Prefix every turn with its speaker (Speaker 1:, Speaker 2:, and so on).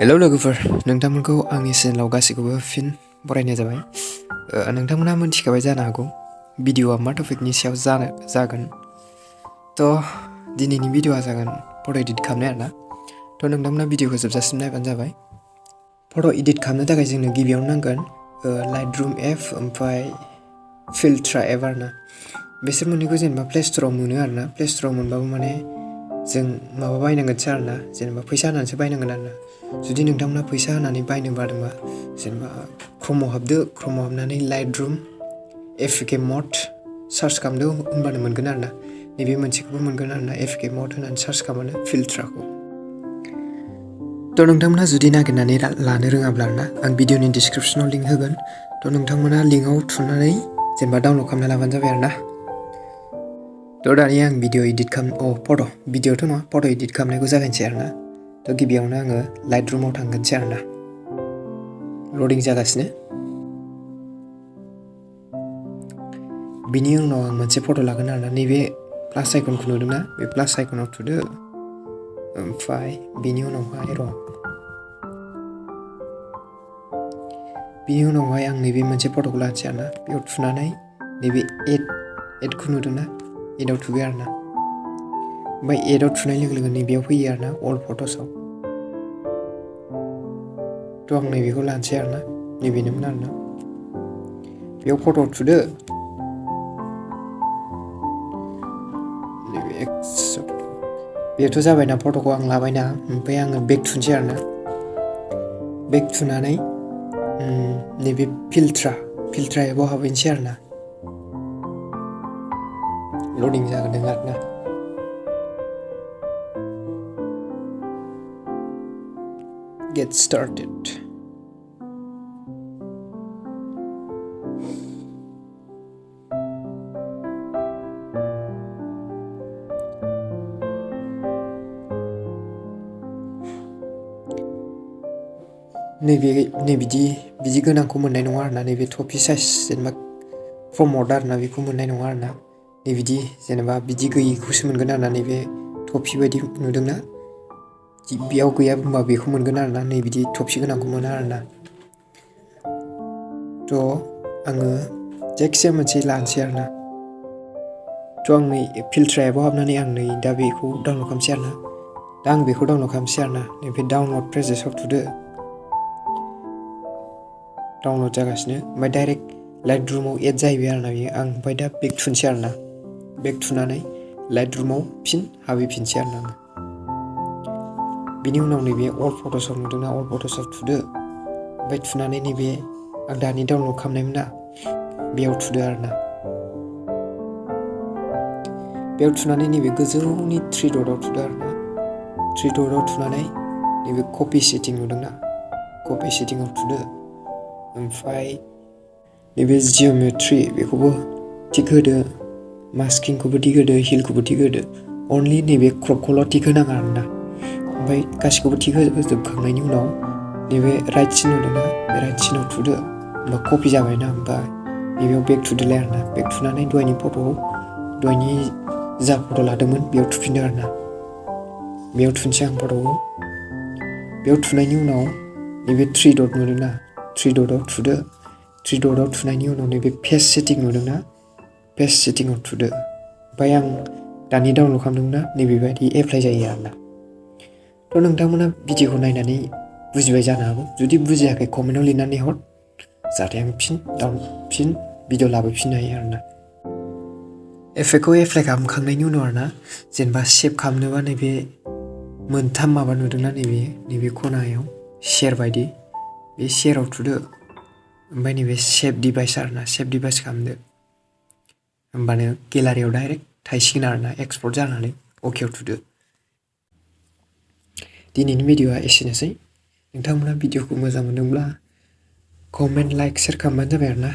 Speaker 1: Hello लोगोफोर, नोंथांमोनखौ आंनि चेनेलाव गासैखौबो फिन बरायनाय जाबाय। नोंथांमोना मोनथिखाबाय जानो हागौ भिडिअआ मा टपिकनि सायाव जागोन। दिनैनि भिडिअआ जागोन फट' एडिट खालामनाय आरोना। नोंथांमोना भिडिअखौ जोबजासिम नायबानो जाबाय। फट' एडिट खालामनो थाखाय जोंनो गिबियावनो नांगोन लाइटरुम एप ओमफ्राय फिल्ट्रा एप आरोना। बिसोर मोननैखौ जेनेबा प्ले स्ट'राव मोनो आरोना। प्ले स्ट'राव मोनबाबो माने जों माबा बायनांगोनसो आरोना, जेनेबा फैसा होनानैसो बायनांगोन आरोना। जुदि नोंथांमोना फैसा होनानै बायनो बादोंबा जेनेबा क्रमआव हाबदो, क्रमआव हाबनानै लाइटरुम एफके मड सार्च खालामदो होनबानो मोनगोन आरोना। नैबे मोनसेखौबो मोनगोन आरोना, एफके मड होनानै सार्च खालामबानो फिल्ट्राखौ। नोंथांमोना जुदि नागिरनानै लानो रोङाब्ला आरोना, आं भिडिअनि डिसक्रिपसनाव लिंक होगोन। नोंथांमोना लिंकआव थुनानै जेनेबा डाउनलड खालामना लाबानो जाबाय आरोना। दानिया आं भिडिअ एडिट भिडिअथ' नङा, फट' एडिट खालामनायखौ जागायनोसै आरोना। गिबियावनो आङो लाइटरुमाव थांगोनसै आरोना। लडिं जागासिनो। बिनि उनाव आं मोनसे फट' लागोन आरोना। नैबे प्लास आइकनखौ नुदोंना, बे प्लास आइकनाव थुदो। ओमफ्राय बिनि उनावहाय आं नैबे मोनसे फट'खौ लानोसै आरोना। बेयाव थुनानै नैबे एडखौ नुदोंना, एडआव थुबाय आरोना। ओमफ्राय एडआव थुनाय लोगो लोगो नैबेयाव फैयो आरोना, अल फट'सआव। आं नैबेखौ लानोसै आरोना, नैबेनोमोन आरोना। बेयाव फट'आव थुदो। बेथ' जाबायना, फट'खौ आं लाबायना। ओमफ्राय आङो बेक थुनोसै आरोना। बेक थुनानै नैबे फिल्ट्रा एपआव हाबहैनोसै आरोना। लडिं जागोन आरोना। Get started. बिदि गोनांखौ मोननाय नङा आरोना। नैबे टपि साइज जेनेबा प्रमट आरोना, बेखौ मोननाय नङा आरोना। बिदि जेनेबा बिदि गैयिखौसो मोनगोन आरोना। नैबे टपि बायदि नुदोंना, बेयाव गैया बुंबा बेखौ मोनगोन आरोना। बिदि टपि गोनांखौ मोना आरोना। आङो जायखिजाया मोनसे लानोसै आरोना। आं नै फिल्ट्रा एपआव हाबनानै आं नै दा बेखौ डाउनलड खालामसै आरोना। आं बेखौ डाउनलड खालामसै आरोना। नैबे डाउनलड प्रेजेसआव थुदो। डाउनलड जागासिनो। ओमफ्राय डाइरेक्ट लाइटरुमाव एड जाहैबाय आरोना बेयो। आं ओमफ्राय दा बेक थुनोसै आरोना। बेक थुनानै लाइटरुमाव फिन हाबहैफिनसै आरोना आङो। बिनि उनाव नैबे अल फट'सआव नुदोंना, अल फट'सआव थुदो। ओमफ्राय थुनानै नैबे आं दानि डाउनलड खालामनायमोन ना, बेयाव थुदो आरोना। बेयाव थुनानै नैबे गोजौनि थ्रि डटआव थुदो आरोना। थ्रि डटआव थुनानै नैबे कपि सेटिं नुदोंना, कपि सेटिंआव थुदो। ओमफ्राय नैबे जिअ'मेट्रि बेखौबो थिक होदो। मास्किंखौबो थिक होदो, हिलखौबो थिक होदो। अनलि नैबे क्रपखौल' थिक होनाङा आरोना। ओमफ्राय गासिखौबो थिक होजोबखांनायनि उनाव नैबे राइट सिन नुदोंना, बे राइट सिनाव थुदो। होमबा कपि जाबायना। ओमफ्राय नैबेयाव बेक थुदोलाय आरोना। बेक थुनानै दहायनि जा फट' लादोंमोन बेयाव थुफिनदो आरोना। बेयाव थुनोसै आं फट'खौ। बेयाव थुनायनि उनाव नैबे थ्रि डट नुदोंना, थ्रि डटआव थुदो। थ्रि डटआव थुनायनि उनाव नैबे पेज सेटिं नुदोंना, पेज सेटिंआव थुदो। ओमफ्राय आं दानि डाउनलड खालामदोंमोनना, नैबेबायदि एप्लाइ जायो आरोना। नोंथांमोना भिडिअखौ नायनानै बुजिबाय जानो हागौ। जुदि बुजियाखै कमेन्टआव लिरनानै हर, जाहाथे आं फिन भिडिअ लाबोफिननो हायो आरोना। एफेक्टखौ एप्लाइ खालामखांनायनि उनाव आरोना, जेनेबा सेभ खालामनोबा नैबे मोनथाम माबा नुदोंना, नैबे खनायाव शेयार बायदि, बे शेयाराव थुदो। ओमफ्राय नैबे सेभ डिभाइस आरोना, सेभ डिभाइस खालामदो। होमबानो गेलारियाव डाइरेक्ट थायसिगोन आरोना, एक्सपर्ट जानानै अकेआव थुदो। दिनैनि भिडिअआ एसेनोसै। नोंथांमोना भिडिअखौ मोजां मोनदोंब्ला कमेन्ट, लाइक, शेयार खालामबानो जाबाय आरोना।